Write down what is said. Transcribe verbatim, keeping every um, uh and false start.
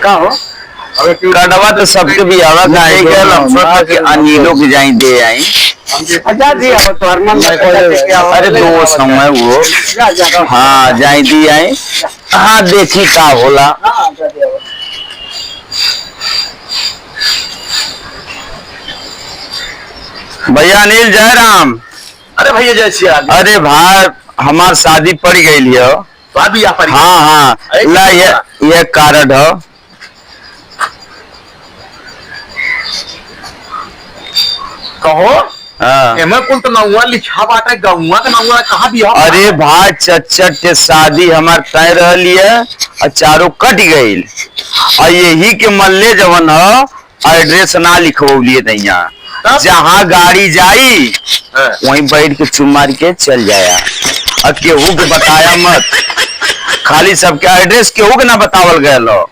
का हो? कड़वा तो सबके बियाह का है, गया हम सोचा कि अनिलो के जाई दे आई। अच्छा जी, अब तो हरमन में पहुंचा दे क्या हो? अरे दोस्त हम है वो। जा, जा, जा। हाँ, जाई दी आई। हाँ, देखी का होला। हाँ, जा, जा। भैया अनिल, जय राम। अरे भैया, जय सिया राम। अरे भाई, हमार शादी पड़ गई है। तो अभी आप हाँ, हाँ। अरे, ला, ये, ये कार्ड है। कहो। हाँ। एमे कुल तो नौवा लिखा बाटे, गौवा के नौवा कहाँ भी हो? अरे भाई, चच्चर के शादी हमार तय रहली है और चारों कट गइल। और यही के मल्ले जवन ह, एड्रेस ना लिखवलिए तैया। तब? जहाँ गाड़ी जाई, हाँ। वहीं बैठ के चुप मार के चल जाया। और केहू के बताया मत। खाली सबके एड्रेस केहू के ना बतावल गयल हो।